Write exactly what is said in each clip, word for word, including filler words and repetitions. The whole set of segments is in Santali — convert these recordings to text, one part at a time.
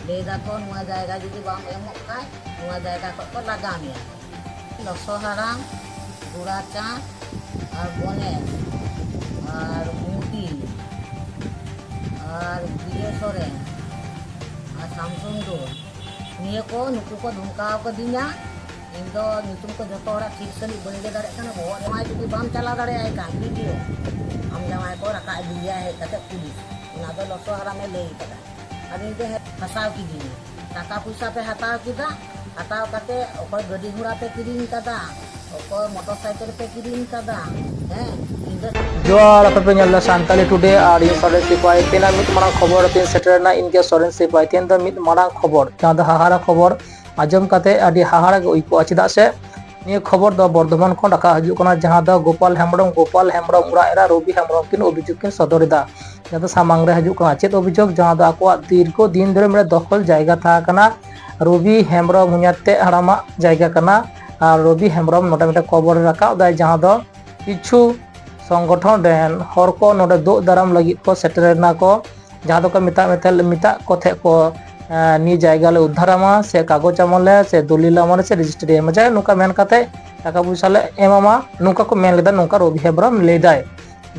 ᱞᱟᱹᱭ ᱫᱟᱠᱚ ᱱᱚᱣᱟ ᱡᱟᱭᱜᱟ ᱡᱩᱫᱤ ᱵᱟᱢ ᱮᱢᱚᱜ ᱠᱷᱟᱡ ᱱᱚᱣᱟ ᱡᱟᱭᱜᱟ ᱠᱷᱚᱡ ᱠᱚ ᱞᱟᱜᱟ ᱢᱮᱭᱟ᱾ ᱞᱚᱥᱚ ᱦᱟᱲᱟᱢ, ᱜᱳᱨᱟᱪᱟᱸᱫᱽ ᱟᱨ ᱜᱚᱱᱮᱥ ᱟᱨ ᱢᱩᱫᱤ ᱟᱨ ᱵᱤᱡᱚᱭ ᱥᱚᱨᱮᱱ ᱟᱨ ᱥᱟᱢᱥᱩᱱ ᱫᱩ, ᱱᱤᱭᱟᱹ ᱠᱚ, ᱱᱩᱠᱩ ᱠᱚ ᱫᱷᱚᱢᱠᱟᱣ ᱠᱟᱫᱤᱧᱟ᱾ ᱤᱧ ᱫᱚ ᱧᱩᱛᱩᱢ ᱠᱚ ᱡᱷᱚᱛᱚ ᱦᱚᱲᱟᱜ ᱴᱷᱤᱠ ᱥᱟᱺᱦᱤᱡ ᱵᱟᱹᱧ ᱞᱟᱹᱭ ᱫᱟᱲᱮᱭᱟᱜ ᱠᱟᱱᱟ᱾ ᱵᱚᱦᱚᱜ ᱨᱮ ᱡᱩᱫᱤ ᱵᱟᱢ ᱪᱟᱞᱟᱣ ᱫᱟᱲᱮᱭᱟᱭ ᱠᱷᱟᱱ ᱵᱤᱰᱤᱭᱳ, ᱟᱢ ᱡᱟᱶᱟᱭ ᱠᱚ ᱨᱟᱠᱟᱵ ᱤᱫᱤᱭᱮᱭᱟ ᱦᱮᱡ ᱠᱟᱛᱮ ᱯᱩᱞᱤᱥ᱾ ᱚᱱᱟ ᱫᱚ ᱞᱚᱥᱚ ᱦᱟᱲᱟᱢᱮ ᱞᱟᱹᱭ ᱠᱟᱫᱟ᱾ ᱟᱫᱚ ᱤᱧ ᱫᱚ ᱦᱮᱡ ᱯᱷᱟᱸᱥᱟᱣ ᱠᱤᱫᱤᱧᱟ᱾ ᱴᱟᱠᱟ ᱯᱚᱭᱥᱟ ᱯᱮ ᱦᱟᱛᱟᱣ ᱠᱮᱫᱟ, ᱦᱟᱛᱟᱣ ᱠᱟᱛᱮ ᱚᱠᱚᱭ ᱜᱟᱹᱰᱤ ᱜᱷᱚᱲᱟ ᱯᱮ ᱠᱤᱨᱤᱧ ᱠᱟᱫᱟ, ᱚᱠᱚᱭ ᱢᱚᱴᱚᱨ ᱥᱟᱭᱠᱮᱞ ᱯᱮ ᱠᱤᱨᱤᱧ ᱠᱟᱫᱟ, ᱦᱮᱸ, ᱤᱧ ᱫᱚ ᱡᱚᱦᱟᱨ, ᱟᱯᱮ ᱯᱮ ᱧᱮᱞ ᱮᱫᱟ ᱥᱟᱱᱛᱟᱞᱤ ᱴᱩᱰᱮ ᱟᱨ ᱤᱧ ᱥᱚᱨᱮᱱ ᱥᱤᱯᱟᱦᱤ᱾ ᱛᱮᱦᱮᱧᱟᱜ ᱢᱤᱫ ᱢᱟᱨᱟᱝ ᱠᱷᱚᱵᱚᱨ ᱟᱯᱮ ᱥᱮᱴᱮᱨ ᱮᱱᱟ᱾ ᱤᱧ ᱜᱮ ᱥᱚᱨᱮᱱ ᱥᱤᱯᱟᱦᱤ᱾ ᱛᱮᱦᱮᱧ ᱫᱚ ᱢᱤᱫ ᱢᱟᱨᱟᱝ ᱠᱷᱚᱵᱚᱨ, ᱡᱟᱦᱟᱸ ᱫᱚ ᱦᱟᱦᱟᱲᱟ ᱠᱷᱚᱵᱚᱨ ᱟᱸᱡᱚᱢ ᱠᱟᱛᱮ ᱟᱹᱰᱤ ᱦᱟᱦᱟᱲᱟ ᱜᱮ ᱟᱹᱭᱠᱟᱹᱜᱼᱟ᱾ ᱪᱮᱫᱟᱜ ᱥᱮ ᱱᱤᱭᱟᱹ ᱠᱷᱚᱵᱚᱨ ᱫᱚ ᱵᱚᱨᱫᱷᱚᱢᱟᱱ ᱠᱷᱚᱱ ᱨᱟᱠᱟᱵ ᱦᱤᱡᱩᱜ ᱠᱟᱱᱟ, ᱡᱟᱦᱟᱸ ᱫᱚ ᱜᱳᱯᱟᱞ ᱦᱮᱢᱵᱨᱚᱢ, ᱜᱳᱯᱟᱞ ᱦᱮᱢᱵᱨᱚᱢ ᱚᱲᱟᱜ ᱮᱨᱟ ᱨᱚᱵᱤ ᱦᱮᱢᱵᱨᱚᱢ ᱠᱤᱱ ᱚᱵᱷᱤᱡᱳᱜᱽ ᱠᱤᱱ ᱥᱚᱫᱚᱨ ᱮᱫᱟ᱾ ᱡᱟᱦᱟᱸ ᱫᱚ ᱥᱟᱢᱟᱝ ᱨᱮ ᱦᱤᱡᱩᱜ ᱠᱟᱱᱟ᱾ ᱪᱮᱫ ᱚᱵᱷᱤᱡᱳᱜᱽ? ᱡᱟᱦᱟᱸ ᱫᱚ ᱟᱠᱚᱣᱟᱜ ᱫᱤᱨᱜᱷᱚ ᱫᱤᱱ ᱫᱷᱚᱨᱮ ᱢᱤᱫᱴᱮᱱ ᱫᱚᱠᱷᱚᱞ ᱡᱟᱭᱜᱟ ᱛᱟᱦᱮᱸ ᱠᱟᱱᱟ, ᱨᱚᱵᱤ ᱦᱮᱢᱵᱨᱚᱢ ᱦᱚᱧᱦᱟᱨ ᱛᱮᱫ ᱦᱟᱲᱟᱢᱟᱜ ᱡᱟᱭᱜᱟ ᱠᱟᱱᱟ᱾ ᱟᱨ ᱨᱚᱵᱤ ᱦᱮᱢᱵᱨᱚᱢ ᱱᱚᱰᱮ ᱢᱤᱫᱴᱮᱱ ᱠᱷᱚᱵᱚᱨᱮ ᱨᱟᱠᱟᱵ ᱫᱟᱭ, ᱡᱟᱦᱟᱸ ᱫᱚ ᱠᱤᱪᱷᱩ ᱥᱚᱝᱜᱚᱴᱷᱚᱱ ᱨᱮᱱ ᱦᱚᱲ ᱠᱚ ᱱᱚᱰᱮ ᱫᱳᱜ ᱫᱟᱨᱟᱢ ᱞᱟᱹᱜᱤᱫ ᱠᱚ ᱥᱮᱴᱮᱨ ᱮᱱᱟ ᱠᱚ, ᱡᱟᱦᱟᱸ ᱫᱚᱠᱚ ᱢᱮᱛᱟᱜ, ᱢᱮᱛᱟᱜ, ᱢᱮᱛᱟᱜ ᱠᱚ ᱛᱟᱦᱮᱸᱫ ᱠᱚ, ᱮᱸ, "ᱱᱤᱭᱟᱹ ᱡᱟᱭᱜᱟ ᱞᱮ ᱩᱫᱽᱫᱷᱟᱨᱟᱢᱟ ᱥᱮ ᱠᱟᱜᱚᱡᱽ ᱟᱢᱟᱞᱮ ᱥᱮ ᱫᱚᱞᱤᱞ ᱟᱢᱟᱞᱮ ᱥᱮ ᱨᱮᱡᱤᱥᱴᱨᱤ ᱟᱢᱟ", ᱡᱟᱭᱦᱳᱠ ᱱᱚᱝᱠᱟ ᱢᱮᱱ ᱠᱟᱛᱮ ᱴᱟᱠᱟ ᱯᱚᱭᱥᱟ ᱞᱮ ᱮᱢᱟᱢᱟ, ᱱᱚᱝᱠᱟ ᱠᱚ ᱢᱮᱱ ᱞᱮᱫᱟ᱾ ᱱᱚᱝᱠᱟ ᱨᱚᱵᱤ ᱦᱮᱢᱵᱨᱚᱢ ᱞᱟᱹᱭ ᱫᱟᱭ᱾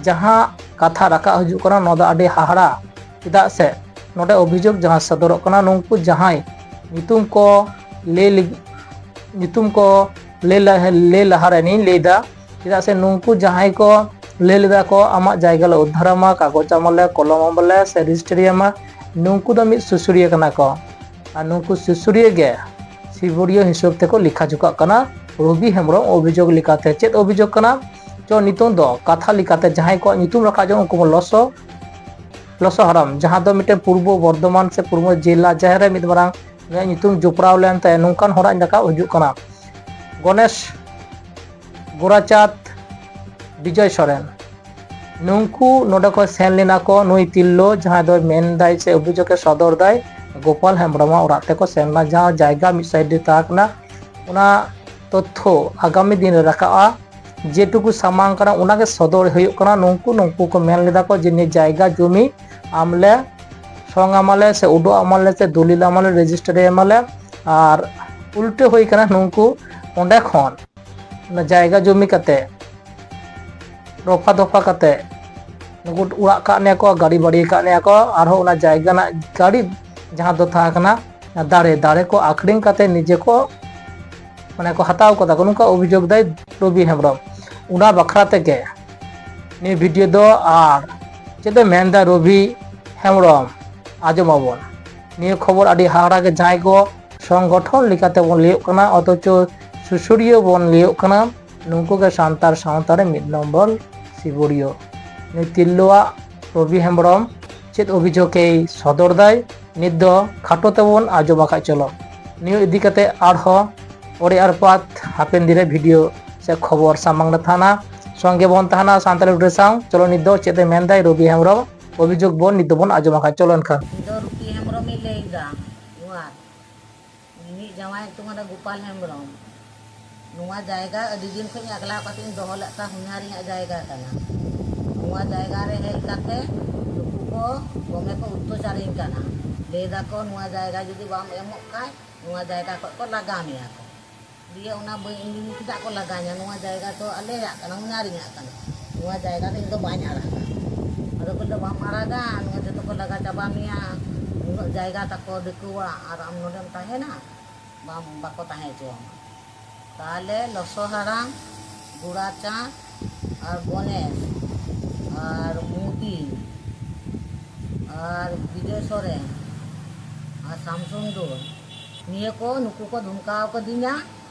ᱡᱟᱦᱟᱸ ᱠᱟᱛᱷᱟ ᱨᱟᱠᱟᱵ ᱦᱤᱡᱩᱜ ᱠᱟᱱᱟ, ᱱᱚᱣᱟ ᱫᱚ ᱟᱹᱰᱤ ᱦᱟᱦᱟᱲᱟ᱾ ᱪᱮᱫᱟᱜ ᱥᱮ ᱱᱚᱰᱮ ᱚᱵᱷᱤᱡᱳᱜᱽ ᱡᱟᱦᱟᱸ ᱥᱚᱫᱚᱨᱚᱜ ᱠᱟᱱᱟ, ᱱᱩᱠᱩ ᱡᱟᱦᱟᱸᱭ ᱧᱩᱛᱩᱢ ᱠᱚ ᱞᱟᱹᱭ ᱞᱟᱹᱜᱤᱫ, ᱧᱩᱛᱩᱢ ᱠᱚ ᱞᱟᱹᱭ ᱞᱟᱦᱟ, ᱞᱟᱹᱭ ᱞᱟᱦᱟ ᱨᱮ ᱤᱧ ᱞᱟᱹᱭ ᱮᱫᱟ, ᱪᱮᱫᱟᱜ ᱥᱮ ᱱᱩᱠᱩ ᱡᱟᱦᱟᱸᱭ ᱠᱚ ᱞᱟᱹᱭ ᱞᱮᱫᱟ ᱠᱚ, "ᱟᱢᱟᱜ ᱡᱟᱭᱜᱟ ᱞᱮ ᱩᱫᱽᱫᱷᱟᱨ ᱟᱢᱟ, ᱠᱟᱜᱚᱡᱽ ᱟᱢᱟᱞᱮ, ᱠᱚᱞᱚᱢ ᱟᱢᱟᱞᱮ ᱥᱮ ᱨᱮᱡᱤᱥᱴᱨᱤ ᱟᱢᱟ", ᱱᱩᱠᱩ ᱫᱚ ᱢᱤᱫ ᱥᱩᱥᱟᱹᱨᱤᱭᱟᱹ ᱠᱟᱱᱟ ᱠᱚ᱾ ᱟᱨ ᱱᱩᱠᱩ ᱥᱩᱥᱟᱹᱨᱤᱭᱟᱹ ᱜᱮ ᱥᱤᱵᱚᱨᱤᱭᱟᱹ ᱦᱤᱥᱟᱹᱵ ᱛᱮᱠᱚ ᱞᱮᱠᱷᱟ ᱡᱚᱠᱷᱟᱜ ᱠᱟᱱᱟ ᱨᱚᱵᱤ ᱦᱮᱢᱵᱨᱚᱢ ᱚᱵᱷᱤᱡᱳᱜᱽ ᱞᱮᱠᱟᱛᱮ᱾ ᱪᱮᱫ ᱚᱵᱷᱤᱡᱳᱜᱽ ᱠᱟᱱᱟ? ᱪᱚ, ᱱᱤᱛᱚᱝ ᱫᱚ ᱠᱟᱛᱷᱟ ᱞᱮᱠᱟᱛᱮ ᱡᱟᱦᱟᱸᱭ ᱠᱚᱣᱟᱜ ᱧᱩᱛᱩᱢ ᱨᱟᱠᱟᱵ ᱡᱚᱝ, ᱩᱱᱠᱩ ᱵᱚᱱ ᱞᱚᱥᱚ, ᱞᱚᱥᱚ ᱦᱟᱨᱟᱢ, ᱡᱟᱦᱟᱸ ᱫᱚ ᱢᱤᱫᱴᱮᱱ ᱯᱩᱨᱵᱚ ᱵᱚᱨᱫᱷᱚᱢᱟᱱ ᱥᱮ ᱯᱩᱨᱵᱚ ᱡᱮᱞᱟ ᱡᱟᱦᱮᱨ ᱨᱮ ᱢᱤᱫ ᱢᱟᱨᱟᱝ ᱩᱱᱤᱭᱟᱜ ᱧᱩᱛᱩᱢ ᱡᱚᱯᱲᱟᱣ ᱞᱮᱱ ᱛᱟᱭᱟ, ᱱᱚᱝᱠᱟᱱ ᱦᱚᱲᱟᱜ ᱨᱟᱠᱟᱵ ᱦᱤᱡᱩᱜ ᱠᱟᱱᱟ᱾ ᱜᱚᱱᱮᱥ, ᱜᱳᱨᱟᱪᱟᱸᱫᱽ, ᱵᱤᱡᱚᱭ ᱥᱚᱨᱮᱱ, ᱱᱩᱝᱠᱩ ᱱᱚᱰᱮ ᱠᱚ ᱥᱮᱱ ᱞᱮᱱᱟ ᱠᱚ᱾ ᱱᱩᱭ ᱛᱤᱨᱞᱟᱹ ᱡᱟᱦᱟᱸᱭ ᱫᱚᱭ ᱢᱮᱱ ᱫᱟᱭ ᱥᱮ ᱚᱵᱷᱤᱡᱳᱜᱽ ᱮ ᱥᱚᱫᱚᱨ ᱫᱟᱭ, ᱜᱳᱯᱟᱞ ᱦᱮᱢᱵᱨᱚᱢᱟᱜ ᱚᱲᱟᱜ ᱛᱮᱠᱚ ᱥᱮᱱ ᱞᱮᱱᱟ, ᱡᱟᱦᱟᱸ ᱡᱟᱭᱜᱟ ᱢᱤᱫ ᱥᱟᱭᱤᱰ ᱨᱮ ᱛᱟᱦᱮᱸ ᱠᱟᱱᱟ᱾ ᱚᱱᱟ ᱛᱚᱛᱛᱷᱚ ᱟᱜᱟᱢᱤ ᱫᱤᱱ ᱨᱮ ᱨᱟᱠᱟᱵᱼᱟ, ᱡᱮᱴᱩᱠᱩ ᱥᱟᱢᱟᱝ ᱠᱟᱱᱟ ᱚᱱᱟᱜᱮ ᱥᱚᱫᱚᱨ ᱦᱩᱭᱩᱜ ᱠᱟᱱᱟ᱾ ᱱᱩᱝᱠᱩ, ᱱᱩᱝᱠᱩ ᱠᱚ ᱢᱮᱱ ᱞᱮᱫᱟ ᱠᱚ ᱡᱮ ᱱᱤᱭᱟᱹ ᱡᱟᱭᱜᱟ ᱡᱚᱢᱤ ᱟᱢ ᱞᱮ ᱥᱚᱝ ᱟᱢᱟᱞᱮ ᱥᱮ ᱩᱰᱩᱜ ᱟᱢᱟᱞᱮ ᱥᱮ ᱫᱚᱞᱤᱞ ᱟᱢᱟᱞᱮ, ᱨᱮᱡᱤᱥᱴᱟᱨᱤ ᱟᱢᱟᱞᱮ᱾ ᱟᱨ ᱩᱞᱴᱟᱹ ᱦᱩᱭ ᱠᱟᱱᱟ, ᱱᱩᱠᱩ ᱚᱸᱰᱮ ᱠᱷᱚᱱ ᱚᱱᱟ ᱡᱟᱭᱜᱟ ᱡᱚᱢᱤ ᱠᱟᱛᱮ ᱨᱚᱯᱷᱟ ᱫᱚᱯᱷᱟ ᱠᱟᱛᱮ ᱱᱩᱠᱩ ᱚᱲᱟᱜ ᱠᱟᱜ ᱱᱤᱭᱟ ᱠᱚ, ᱜᱟᱹᱰᱤ ᱵᱟᱹᱲᱤ ᱠᱟᱜ ᱱᱤᱭᱟ ᱠᱚ, ᱟᱨᱦᱚᱸ ᱚᱱᱟ ᱡᱟᱭᱜᱟ ᱨᱮᱱᱟᱜ ᱜᱟᱹᱰᱤ ᱡᱟᱦᱟᱸ ᱫᱚ ᱛᱟᱦᱮᱸ ᱠᱟᱱᱟ ᱫᱟᱨᱮ, ᱫᱟᱨᱮ ᱠᱚ ᱟᱠᱷᱨᱤᱧ ᱠᱟᱛᱮ ᱱᱤᱡᱮ ᱠᱚ ᱢᱟᱱᱮ ᱠᱚ ᱦᱟᱛᱟᱣ ᱠᱟᱫᱟ ᱠᱚ, ᱱᱚᱝᱠᱟ ᱚᱵᱷᱤᱡᱳᱜᱽ ᱫᱟᱭ ᱨᱚᱵᱤ ᱦᱮᱢᱵᱨᱚᱢ᱾ ᱚᱱᱟ ᱵᱟᱠᱷᱨᱟ ᱛᱮᱜᱮ ᱱᱤᱭᱟᱹ ᱵᱷᱤᱰᱤᱭᱳ ᱫᱚ᱾ ᱟᱨ ᱪᱮᱫ ᱮ ᱢᱮᱱᱫᱟ ᱨᱚᱵᱤ ᱦᱮᱢᱵᱨᱚᱢ, ᱟᱸᱡᱚᱢ ᱟᱵᱚᱱ᱾ ᱱᱤᱭᱟᱹ ᱠᱷᱚᱵᱚᱨ ᱟᱹᱰᱤ ᱦᱟᱦᱟᱲᱟ ᱜᱮ, ᱡᱟᱦᱟᱸᱭ ᱠᱚ ᱥᱚᱝᱜᱚᱴᱷᱚᱱ ᱞᱮᱠᱟᱛᱮ ᱵᱚᱱ ᱞᱟᱹᱭᱚᱜ ᱠᱟᱱᱟ, ᱚᱛᱷᱚᱪᱚ ᱥᱩᱥᱟᱹᱨᱤᱭᱟᱹ ᱵᱚᱱ ᱞᱟᱹᱭᱚᱜ ᱠᱟᱱᱟ, ᱱᱩᱠᱩ ᱜᱮ ᱥᱟᱱᱛᱟᱲ ᱥᱟᱶᱛᱟ ᱨᱮ ᱢᱤᱫ ᱱᱚᱢᱵᱚᱨ ᱥᱤᱵᱚᱨᱤᱭᱟᱹ᱾ ᱱᱩᱭ ᱛᱤᱨᱞᱟᱹᱣᱟᱜ ᱨᱚᱵᱤ ᱦᱮᱢᱵᱨᱚᱢ ᱪᱮᱫ ᱚᱵᱷᱤᱡᱳᱜᱽ ᱮᱭ ᱥᱚᱫᱚᱨ ᱫᱟᱭ, ᱱᱤᱛ ᱫᱚ ᱠᱷᱟᱴᱚ ᱛᱮᱵᱚᱱ ᱟᱸᱡᱚᱢ ᱟᱠᱟᱫ᱾ ᱪᱚᱞᱚ, ᱱᱤᱭᱟᱹ ᱤᱫᱤ ᱠᱟᱛᱮ ᱟᱨᱦᱚᱸ ᱯᱚᱨᱮ ᱟᱨ ᱯᱟᱛ ᱦᱟᱯᱮᱱ ᱫᱤᱱ ᱨᱮ ᱵᱷᱤᱰᱤᱭᱳ ᱥᱮ ᱠᱷᱚᱵᱚᱨ ᱥᱟᱢᱟᱝ ᱨᱮ ᱛᱟᱦᱮᱱᱟ᱾ ᱥᱚᱸᱜᱮ ᱵᱚᱱ ᱛᱟᱦᱮᱱᱟ ᱥᱟᱱᱛᱟᱲᱤ ᱴᱩᱰᱮ ᱥᱟᱶ᱾ ᱪᱚᱞᱚ, ᱱᱤᱛ ᱫᱚ ᱪᱮᱫ ᱮ ᱢᱮᱱᱫᱟᱭ ᱨᱚᱵᱤ ᱦᱮᱢᱵᱨᱚᱢ, ᱚᱵᱷᱤᱡᱳᱜᱽ ᱵᱚᱱ ᱱᱤᱛ ᱫᱚᱵᱚᱱ ᱟᱸᱡᱚᱢ ᱟᱠᱟᱫ᱾ ᱪᱚᱞᱚ ᱮᱱᱠᱷᱟᱱ᱾ ᱤᱧ ᱫᱚ ᱨᱩᱯᱤ ᱦᱮᱢᱵᱨᱚᱢᱤᱧ ᱞᱟᱹᱭᱫᱟ᱾ ᱱᱚᱣᱟ ᱤᱧᱤᱡ ᱡᱟᱶᱟᱭ ᱧᱩᱛᱩᱢ ᱠᱟᱱᱟ ᱜᱳᱯᱟᱞ ᱦᱮᱢᱵᱨᱚᱢ᱾ ᱱᱚᱣᱟ ᱡᱟᱭᱜᱟ ᱟᱹᱰᱤ ᱫᱤᱱ ᱠᱷᱚᱱ ᱤᱧ ᱟᱜᱞᱟᱣ ᱠᱟᱛᱮ ᱤᱧ ᱫᱚᱦᱚ ᱞᱮᱫ ᱛᱟᱦᱮᱸ, ᱦᱚᱧᱦᱟᱨᱤᱧᱟᱜ ᱡᱟᱭᱜᱟ ᱠᱟᱱᱟ᱾ ᱱᱚᱣᱟ ᱡᱟᱭᱜᱟ ᱨᱮ ᱦᱮᱡ ᱠᱟᱛᱮ ᱱᱩᱠᱩ ᱠᱚ ᱫᱚᱢᱮ ᱠᱚ ᱚᱛᱛᱟᱪᱟᱨᱤᱧ ᱠᱟᱱᱟ᱾ ᱞᱟᱹᱭ ᱫᱟᱠᱚ, "ᱱᱚᱣᱟ ᱡᱟᱭᱜᱟ ᱡᱩᱫᱤ ᱵᱟᱢ ᱮᱢᱚᱜ ᱠᱷᱟᱡ, ᱱᱚᱣᱟ ᱡᱟᱭᱜᱟ ᱠᱷᱚᱡ ᱠᱚ ᱞᱟᱜᱟ ᱢᱮᱭᱟ ᱠᱚ᱾" ᱫᱤᱭᱮ ᱚᱱᱟ ᱵᱟᱹᱧ, ᱤᱧ ᱪᱮᱫᱟᱜ ᱠᱚ ᱞᱟᱜᱟᱧᱟ? ᱱᱚᱣᱟ ᱡᱟᱭᱜᱟ ᱫᱚ ᱟᱞᱮᱭᱟᱜ ᱠᱟᱱᱟ, ᱦᱚᱧᱦᱟᱨᱤᱧᱟᱜ ᱠᱟᱱᱟ᱾ ᱱᱚᱣᱟ ᱡᱟᱭᱜᱟ ᱫᱚ ᱤᱧ ᱫᱚ ᱵᱟᱹᱧ ᱟᱲᱟᱜᱟ᱾ ᱟᱫᱚ ᱠᱚ ᱞᱟᱹᱭᱫᱟ, "ᱵᱟᱢ ᱟᱲᱟᱜᱟ, ᱱᱚᱣᱟ ᱡᱚᱛᱚ ᱠᱚ ᱞᱟᱜᱟ ᱪᱟᱵᱟ ᱢᱮᱭᱟ, ᱩᱱᱟᱹᱜ ᱡᱟᱭᱜᱟ ᱛᱟᱠᱚ ᱫᱤᱠᱩᱣᱟᱜ, ᱟᱨ ᱟᱢ ᱱᱚᱰᱮᱢ ᱛᱟᱦᱮᱱᱟ?" ᱵᱟᱢ, ᱵᱟᱠᱚ ᱛᱟᱦᱮᱸ ᱦᱚᱪᱚᱣᱟᱢᱟ᱾ ᱛᱟᱦᱞᱮ ᱞᱚᱥᱚ ᱦᱟᱲᱟᱢ, ᱜᱳᱲᱟᱪᱟᱸᱫᱽ ᱟᱨ ᱜᱚᱱᱮᱥ ᱟᱨ ᱢᱩᱫᱤ ᱟᱨ ᱵᱤᱡᱚᱭ ᱥᱚᱨᱮᱱ ᱟᱨ ᱥᱟᱢᱥᱩᱱᱫᱚᱨ, ᱱᱤᱭᱟᱹ ᱠᱚ, ᱱᱩᱠᱩ ᱠᱚ ᱫᱷᱚᱢᱠᱟᱣ ᱠᱟᱹᱫᱤᱧᱟ᱾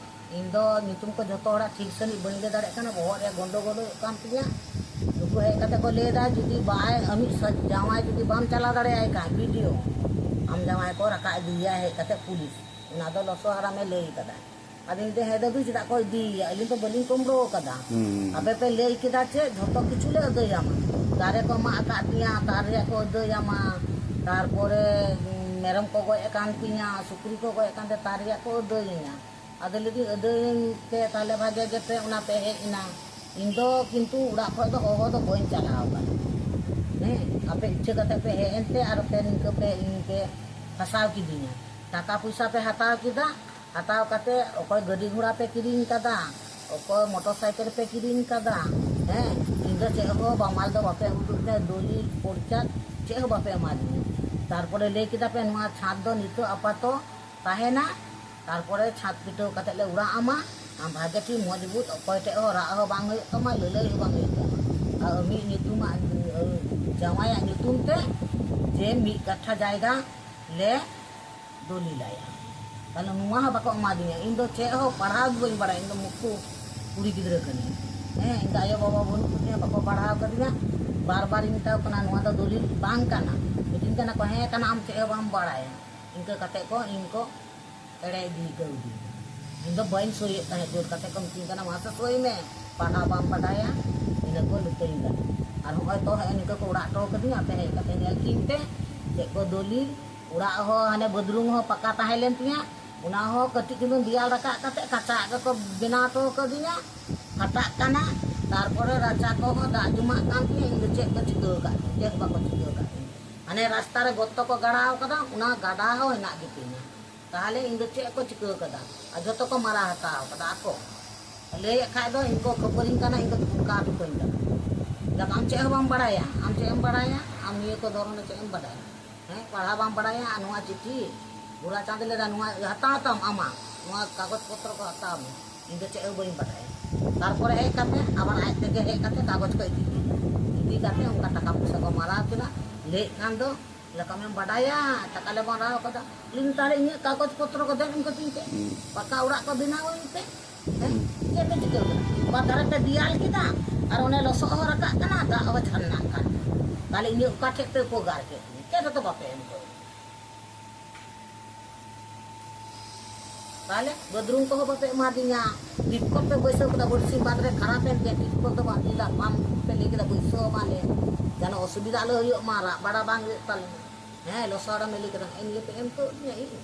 ᱤᱧ ᱫᱚ ᱧᱩᱛᱩᱢ ᱠᱚ ᱡᱷᱚᱛᱚ ᱦᱚᱲᱟᱜ ᱴᱷᱤᱠ ᱥᱟᱺᱦᱤᱡ ᱵᱟᱹᱧ ᱞᱟᱹᱭ ᱫᱟᱲᱮᱭᱟᱜ ᱠᱟᱱᱟ, ᱵᱚᱦᱚᱜ ᱨᱮ ᱜᱚᱱᱰᱚᱜᱳᱞ ᱦᱩᱭᱩᱜ ᱠᱟᱱ ᱛᱤᱧᱟ᱾ ᱱᱩᱠᱩ ᱦᱮᱡ ᱠᱟᱛᱮ ᱠᱚ ᱞᱟᱹᱭᱫᱟ, ᱡᱩᱫᱤ ᱵᱟᱭ, ᱟᱢᱤᱡ ᱥᱟ-, ᱡᱟᱶᱟᱭ ᱡᱩᱫᱤ ᱵᱟᱢ ᱪᱟᱞᱟᱣ ᱫᱟᱲᱮᱭᱟᱭ ᱠᱷᱟᱱ ᱵᱤᱰᱤᱳ, ᱟᱢ ᱡᱟᱶᱟᱭ ᱠᱚ ᱨᱟᱠᱟᱵ ᱤᱫᱤᱭᱮᱭᱟ ᱦᱮᱡ ᱠᱟᱛᱮ ᱯᱩᱞᱤᱥ᱾ ᱚᱱᱟ ᱫᱚ ᱞᱚᱥᱚ ᱦᱟᱲᱟᱢᱮ ᱞᱟᱹᱭ ᱠᱟᱫᱟ᱾ ᱟᱫᱚᱧ ᱞᱟᱹᱭᱫᱟ, "ᱦᱮᱸ ᱫᱟᱫᱩ, ᱪᱮᱫᱟᱜ ᱠᱚ ᱤᱫᱤᱭᱮᱭᱟ? ᱟᱹᱞᱤᱧ ᱫᱚ ᱵᱟᱹᱞᱤᱧ ᱠᱩᱢᱵᱽᱲᱩ ᱟᱠᱟᱫᱟ᱾ ᱦᱩᱸ᱾ ᱟᱯᱮ ᱯᱮ ᱞᱟᱹᱭ ᱠᱮᱫᱟ ᱪᱮᱫ, ᱡᱷᱚᱛᱚ ᱠᱤᱪᱷᱩ ᱞᱮ ᱟᱹᱫᱟᱹᱭᱟᱢᱟ᱾ ᱫᱟᱨᱮ ᱠᱚ ᱢᱟᱜ ᱟᱠᱟᱫ ᱛᱤᱧᱟ, ᱛᱟᱨ ᱨᱮᱭᱟᱜ ᱠᱚ ᱟᱹᱫᱟᱹᱭᱟᱢᱟ᱾ ᱛᱟᱨᱯᱚᱨᱮ, ᱩᱸ, ᱢᱮᱨᱚᱢ ᱠᱚ ᱜᱚᱡ ᱟᱠᱟᱱ ᱛᱤᱧᱟ, ᱥᱩᱠᱨᱤ ᱠᱚ ᱜᱚᱡ ᱟᱠᱟᱱ ᱛᱮ ᱛᱟᱨ ᱨᱮᱭᱟᱜ ᱠᱚ ᱟᱹᱫᱟᱹᱭᱤᱧᱟ᱾" ᱟᱫᱚ ᱞᱟᱹᱭᱫᱟᱹᱧ, "ᱟᱹᱫᱟᱹᱭᱟᱹᱧ ᱯᱮ, ᱛᱟᱦᱞᱮ ᱵᱷᱟᱜᱮ ᱜᱮᱯᱮ ᱚᱱᱟ ᱯᱮ ᱦᱮᱡ ᱮᱱᱟ᱾ ᱤᱧ ᱫᱚ ᱠᱤᱱᱛᱩ ᱚᱲᱟᱜ ᱠᱷᱚᱡ ᱫᱚ ᱦᱚᱦᱚ ᱫᱚ ᱵᱟᱹᱧ ᱪᱟᱞᱟᱣ ᱟᱠᱟᱱᱟ᱾" ᱦᱮᱸ, ᱟᱯᱮ ᱤᱪᱪᱷᱟᱹ ᱠᱟᱛᱮ ᱯᱮ ᱦᱮᱡ ᱮᱱᱛᱮ ᱟᱨ ᱯᱮ ᱱᱤᱝᱠᱟᱹ ᱯᱮ ᱤᱧ ᱯᱮ ᱯᱷᱟᱥᱟᱣ ᱠᱤᱫᱤᱧᱟ᱾ ᱴᱟᱠᱟ ᱯᱚᱭᱥᱟ ᱯᱮ ᱦᱟᱛᱟᱣ ᱠᱮᱫᱟ, ᱦᱟᱛᱟᱣ ᱠᱟᱛᱮ ᱚᱠᱚᱭ ᱜᱟᱹᱰᱤ ᱜᱷᱚᱲᱟ ᱯᱮ ᱠᱤᱨᱤᱧ ᱠᱟᱫᱟ, ᱚᱠᱚᱭ ᱢᱚᱴᱚᱨ ᱥᱟᱭᱠᱮᱞ ᱯᱮ ᱠᱤᱨᱤᱧ ᱠᱟᱫᱟ, ᱦᱮᱸ, ᱤᱧ ᱫᱚ ᱪᱮᱫ ᱦᱚᱸ ᱵᱟᱢᱟᱞ ᱫᱚ ᱵᱟᱯᱮ ᱩᱫᱩᱜ ᱛᱮ ᱫᱚᱞᱤᱞ ᱯᱚᱨᱪᱟ ᱪᱮᱫ ᱦᱚᱸ ᱵᱟᱯᱮ ᱮᱢᱟᱫᱤᱧᱟ᱾ ᱛᱟᱨᱯᱚᱨᱮ ᱞᱟᱹᱭ ᱠᱮᱫᱟ ᱯᱮ ᱱᱚᱣᱟ ᱪᱷᱟᱸᱫ ᱫᱚ ᱱᱤᱛᱚᱜ ᱟᱯᱟᱛᱚ ᱛᱟᱦᱮᱱᱟ, ᱛᱟᱨᱯᱚᱨᱮ ᱪᱷᱟᱸᱫ ᱯᱤᱴᱟᱹᱣ ᱠᱟᱛᱮ ᱞᱮ ᱚᱲᱟᱜ ᱟᱢᱟ᱾ ᱟᱢ ᱵᱷᱟᱜᱮ ᱴᱷᱤᱠ ᱢᱚᱡᱽᱵᱩᱛ, ᱚᱠᱚᱭ ᱴᱷᱮᱡ ᱦᱚᱸ ᱨᱟᱜ ᱦᱚᱸ ᱵᱟᱝ ᱦᱩᱭᱩᱜ ᱛᱟᱢᱟ, ᱞᱟᱹᱞᱟᱹᱭ ᱦᱚᱸ ᱵᱟᱝ ᱦᱩᱭᱩᱜ ᱛᱟᱢᱟ᱾ ᱟᱨ ᱟᱢᱤᱡ ᱧᱩᱛᱩᱢᱟᱜ, ᱡᱟᱶᱟᱭᱟᱜ ᱧᱩᱛᱩᱢ ᱛᱮ ᱡᱮ ᱢᱤᱫ ᱠᱟᱴᱷᱟ ᱡᱟᱭᱜᱟ ᱞᱮ ᱫᱚᱞᱤᱞᱟᱭᱟ᱾ ᱛᱟᱦᱞᱮ ᱱᱚᱣᱟ ᱦᱚᱸ ᱵᱟᱠᱚ ᱮᱢᱟᱫᱤᱧᱟ᱾ ᱤᱧ ᱫᱚ ᱪᱮᱫ ᱦᱚᱸ ᱯᱟᱲᱦᱟᱣ ᱜᱮ ᱵᱟᱹᱧ ᱵᱟᱲᱟᱭᱟ, ᱤᱧ ᱫᱚ ᱢᱩᱨᱠᱷᱩ ᱠᱩᱲᱤ ᱜᱤᱫᱽᱨᱟᱹ ᱠᱟᱹᱱᱟᱹᱧ᱾ ᱦᱮᱸ, ᱤᱧ ᱫᱚ ᱟᱭᱳ ᱵᱟᱵᱟ ᱵᱟᱹᱱᱩᱜ ᱠᱤᱧᱟ, ᱵᱟᱠᱚ ᱯᱟᱲᱦᱟᱣ ᱠᱟᱫᱤᱧᱟ᱾ ᱵᱟᱨ ᱵᱟᱨᱤᱧ ᱢᱮᱛᱟ ᱠᱚ ᱠᱟᱱᱟ, ᱱᱚᱣᱟ ᱫᱚ ᱫᱚᱞᱤᱞ ᱵᱟᱝ ᱠᱟᱱᱟ᱾ ᱢᱤᱛᱟᱹᱧ ᱠᱟᱱᱟ ᱠᱚ, ᱦᱮᱸ ᱠᱟᱱᱟ, ᱟᱢ ᱪᱮᱫ ᱦᱚᱸ ᱵᱟᱢ ᱵᱟᱲᱟᱭᱟ᱾ ᱤᱱᱠᱟᱹ ᱠᱟᱛᱮ ᱠᱚ ᱤᱧ ᱠᱚ ᱮᱲᱮ ᱤᱫᱤ ᱠᱟᱹᱣᱫᱤᱧᱟ᱾ ᱤᱧ ᱫᱚ ᱵᱟᱹᱧ ᱥᱳᱭᱮᱫ ᱛᱟᱦᱮᱸᱫ, ᱡᱳᱨ ᱠᱟᱛᱮ ᱠᱚ ᱢᱤᱛᱟᱹᱧ ᱠᱟᱱᱟ, ᱢᱟᱥᱮ ᱥᱳᱭ ᱢᱮ, ᱯᱟᱲᱦᱟᱣ ᱵᱟᱢ ᱵᱟᱰᱟᱭᱟ, ᱤᱱᱟᱹ ᱠᱚ ᱞᱩᱴᱟᱹᱧ ᱠᱟᱱᱟ᱾ ᱟᱨ ᱦᱚᱸᱜᱼᱚᱭ ᱛᱚ ᱦᱮᱸ ᱱᱤᱝᱠᱟᱹ ᱠᱚ ᱚᱲᱟᱜ ᱦᱚᱴᱚ ᱠᱟᱹᱫᱤᱧᱟ, ᱟᱯᱮ ᱦᱮᱡ ᱠᱟᱛᱮ ᱧᱮᱞ ᱠᱤᱱ ᱯᱮ ᱪᱮᱫ ᱠᱚ ᱫᱚᱞᱤᱞ᱾ ᱚᱲᱟᱜ ᱦᱚᱸ ᱦᱟᱱᱮ ᱵᱟᱫᱽᱨᱩᱢ ᱦᱚᱸ ᱯᱟᱠᱟ ᱛᱟᱦᱮᱸ ᱞᱮᱱ ᱛᱤᱧᱟ, ᱚᱱᱟ ᱦᱚᱸ ᱠᱟᱹᱴᱤᱡ ᱪᱩᱞᱩᱝ ᱫᱮᱭᱟᱞ ᱨᱟᱠᱟᱵ ᱠᱟᱛᱮ ᱠᱟᱪᱟ ᱜᱮᱠᱚ ᱵᱮᱱᱟᱣ ᱦᱚᱴᱚ ᱠᱟᱹᱫᱤᱧᱟ, ᱯᱷᱟᱴᱟᱜ ᱠᱟᱱᱟ᱾ ᱛᱟᱨᱯᱚᱨᱮ ᱨᱟᱪᱟ ᱠᱚᱦᱚᱸ ᱫᱟᱜ ᱡᱚᱢᱟᱜ ᱠᱟᱱ ᱛᱤᱧᱟ, ᱤᱧ ᱫᱚ ᱪᱮᱫ ᱠᱚ ᱪᱤᱠᱟᱹ ᱟᱠᱟᱫ ᱛᱤᱧᱟ? ᱪᱮᱫ ᱦᱚᱸ ᱵᱟᱠᱚ ᱪᱤᱠᱟᱹ ᱟᱠᱟᱫ ᱛᱤᱧᱟ᱾ ᱦᱟᱱᱮ ᱨᱟᱥᱛᱟ ᱨᱮ ᱜᱚᱛᱚ ᱠᱚ ᱜᱟᱲᱟᱣ ᱠᱟᱫᱟ, ᱚᱱᱟ ᱜᱟᱰᱟ ᱦᱚᱸ ᱦᱮᱱᱟᱜ ᱜᱮᱛᱤᱧᱟ᱾ ᱛᱟᱦᱚᱞᱮ ᱤᱧ ᱫᱚ ᱪᱮᱫ ᱠᱚ ᱪᱤᱠᱟᱹ ᱠᱟᱫᱟ? ᱟᱨ ᱡᱷᱚᱛᱚ ᱠᱚ ᱢᱟᱨᱟ ᱦᱟᱛᱟᱣ ᱠᱟᱫᱟ ᱟᱠᱚ᱾ ᱞᱟᱹᱭᱮᱫ ᱠᱷᱟᱡ ᱫᱚ ᱤᱧ ᱠᱚ ᱠᱷᱟᱹᱯᱟᱹᱨᱤᱧ ᱠᱟᱱᱟ, ᱤᱧ ᱫᱚ ᱫᱷᱚᱢᱠᱟᱣ ᱦᱚᱴᱚ ᱠᱟᱹᱧ ᱠᱟᱱᱟ᱾ ᱞᱟᱹᱭ ᱫᱟᱠᱚ, "ᱟᱢ ᱪᱮᱫ ᱦᱚᱸ ᱵᱟᱢ ᱵᱟᱲᱟᱭᱟ, ᱟᱢ ᱪᱮᱫ ᱮᱢ ᱵᱟᱲᱟᱭᱟ? ᱟᱢ ᱱᱤᱭᱟᱹ ᱠᱚ ᱫᱷᱚᱨᱚᱱ ᱨᱮ ᱪᱮᱫ ᱮᱢ ᱵᱟᱰᱟᱭᱟ? ᱦᱮᱸ, ᱯᱟᱲᱦᱟᱣ ᱵᱟᱢ ᱵᱟᱲᱟᱭᱟ?" ᱟᱨ ᱱᱚᱣᱟ ᱪᱤᱴᱷᱤ ᱜᱳᱨᱟ ᱪᱟᱸᱫᱽ ᱞᱟᱹᱭ ᱫᱟ, "ᱱᱚᱣᱟ ᱦᱟᱛᱟᱣ ᱛᱟᱢ ᱟᱢᱟᱜ, ᱱᱚᱣᱟ ᱠᱟᱜᱚᱡᱽ ᱯᱚᱛᱨᱚ ᱠᱚ ᱦᱟᱛᱟᱣ ᱢᱮ, ᱤᱧ ᱫᱚ ᱪᱮᱫ ᱦᱚᱸ ᱵᱟᱹᱧ ᱵᱟᱰᱟᱭᱟ᱾" ᱛᱟᱨᱯᱚᱨᱮ ᱦᱮᱡ ᱠᱟᱛᱮ ᱟᱵᱟᱨ ᱟᱡ ᱛᱮᱜᱮ ᱦᱮᱡ ᱠᱟᱛᱮ ᱠᱟᱜᱚᱡᱽ ᱠᱚ ᱤᱫᱤ ᱠᱮᱫᱟ᱾ ᱤᱫᱤ ᱠᱟᱛᱮ ᱚᱱᱠᱟ ᱴᱟᱠᱟ ᱯᱚᱭᱥᱟ ᱠᱚ ᱢᱟᱨᱟᱣ ᱠᱮᱫᱟ᱾ ᱞᱟᱹᱭᱮᱫ ᱠᱷᱟᱱ ᱫᱚ ᱞᱮᱠᱟᱢ ᱮᱢ ᱵᱟᱰᱟᱭᱟ, ᱴᱟᱠᱟ ᱞᱮ ᱢᱟᱨᱟᱣ ᱠᱟᱫᱟ᱾ ᱞᱟᱹᱭ, "ᱛᱟᱦᱞᱮ ᱤᱧᱟᱹᱜ ᱠᱟᱜᱚᱡᱽ ᱯᱚᱛᱨᱚ ᱠᱚ ᱫᱮᱱ ᱤᱧ ᱠᱟᱹᱛᱤᱧ ᱯᱮ, ᱯᱟᱠᱟ ᱚᱲᱟᱜ ᱠᱚ ᱵᱮᱱᱟᱣ ᱟᱹᱧ ᱯᱮ᱾ ᱦᱮᱸ, ᱪᱮᱫ ᱯᱮ ᱪᱤᱠᱟᱹ ᱠᱮᱫᱟ? ᱵᱟᱨ ᱫᱷᱟᱨᱮ ᱯᱮ ᱫᱮᱭᱟᱞ ᱠᱮᱫᱟ, ᱟᱨ ᱚᱱᱮ ᱞᱚᱥᱚᱫ ᱦᱚᱸ ᱨᱟᱠᱟᱵ ᱠᱟᱱᱟ, ᱫᱟᱜ ᱦᱚᱸ ᱡᱷᱟᱨᱱᱟᱜ ᱠᱟᱱᱟ᱾ ᱛᱟᱦᱞᱮ ᱤᱧᱟᱹᱜ ᱚᱠᱟ ᱴᱷᱮᱡ ᱯᱮ ᱩᱯᱚᱠᱟᱨ ᱠᱮᱫ ᱛᱤᱧᱟ? ᱪᱮᱫ ᱦᱚᱸᱛᱚ ᱵᱟᱯᱮ ᱮᱢ ᱠᱟᱹᱣᱫᱤᱧᱟ᱾ ᱛᱟᱦᱞᱮ ᱵᱟᱛᱷᱨᱩᱢ ᱠᱚᱦᱚᱸ ᱵᱟᱯᱮ ᱮᱢᱟᱫᱤᱧᱟ, ᱴᱤᱯᱠᱚᱞ ᱯᱮ ᱵᱟᱹᱭᱥᱟᱹᱣ ᱠᱮᱫᱟ, ᱵᱟᱹᱨᱥᱤᱧ ᱵᱟᱫᱽ ᱨᱮ ᱠᱷᱟᱨᱟᱯ ᱮᱱ ᱛᱤᱧᱟ, ᱴᱤᱯᱠᱚᱞ ᱫᱚ ᱵᱟᱝ ᱦᱩᱭ ᱞᱮᱱᱟ, ᱯᱟᱢᱯ ᱯᱮ ᱞᱟᱹᱭ ᱠᱮᱫᱟ ᱵᱟᱹᱭᱥᱟᱹᱣ ᱟᱢᱟᱞᱮ, ᱡᱮᱱᱚ ᱚᱥᱩᱵᱤᱫᱷᱟ ᱟᱞᱚ ᱦᱩᱭᱩᱜ ᱢᱟ, ᱨᱟᱜ ᱵᱟᱲᱟ ᱵᱟᱝ ᱦᱩᱭᱩᱜ ᱛᱟᱞᱮ ᱢᱟ᱾ ᱦᱮᱸ, ᱞᱚᱥᱚᱫ ᱮᱢ ᱞᱟᱹᱭ ᱠᱮᱫᱟ, ᱦᱮᱸ, ᱱᱤᱭᱟᱹ ᱯᱮ ᱮᱢ ᱠᱟᱹᱣᱫᱤᱧᱟ ᱤᱧ?